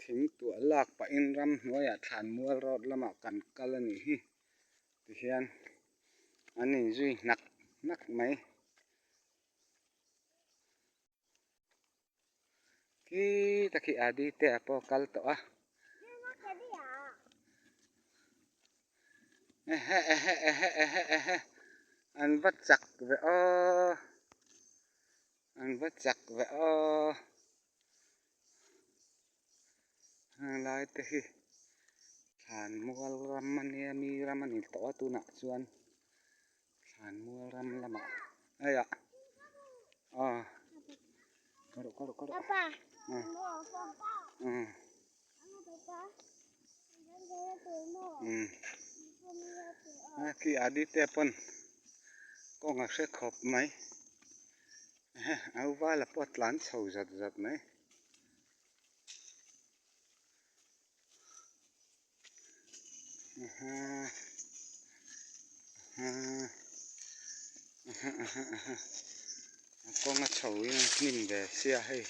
Thing tuah lak pahin ramhnuaiah thlanmual road lamah kan kal a nih hi tihian an inzui hnak hnak mai. Khi tak hi Adi te a pawh kal tawh a. Ehe ehe ehe ehe ehe an va chak ve aw an va chak ve aw heng lai te hi thlan mual ram ania mi ram a ni tawh a tunah chuan thlan mual ram lamah hei ah aw kal rawh kal rawh kal rawh umm umm khi Aditya pawn kawng a hre khawp mai au vala pawh a tlan chho zat zat mai. A kawng a chho in a hnim ve sia hei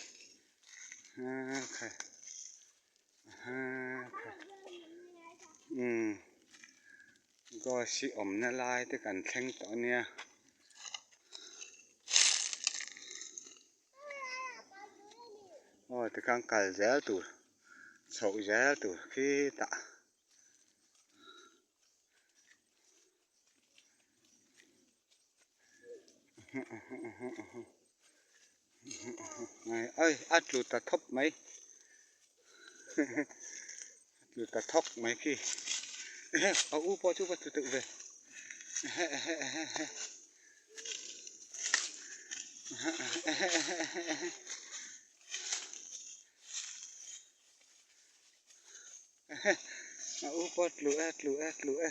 umm ghost hi awmna lai te kan thleng tawh ania. Aw tikhan kal zel tur chhoh zel tur khitah a tlu ta thawp mai a tlu ta thawk mai khi a u pawh chu va tlu teuh ve. A u pawh tlu e tlu e tlu e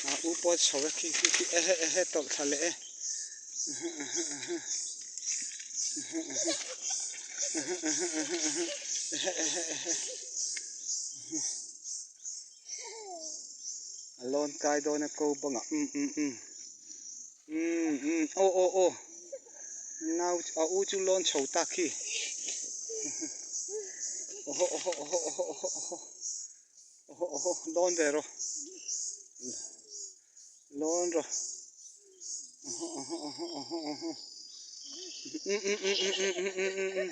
A u pawh chho e khi khi khi ehe ehe tawlh thla leh e ehe ehe ehe. A lawn kai dawn a ko bangah umm umm umm umm umm aw aw aw nau a u chu lawn chho tak hi awhaw awhaw awhaw awhaw awhaw awhaw awhaw awhaw lawn ve rawh lawn rawh awhaw awhaw awhaw awhaw awhaw umm umm umm umm umm umm umm.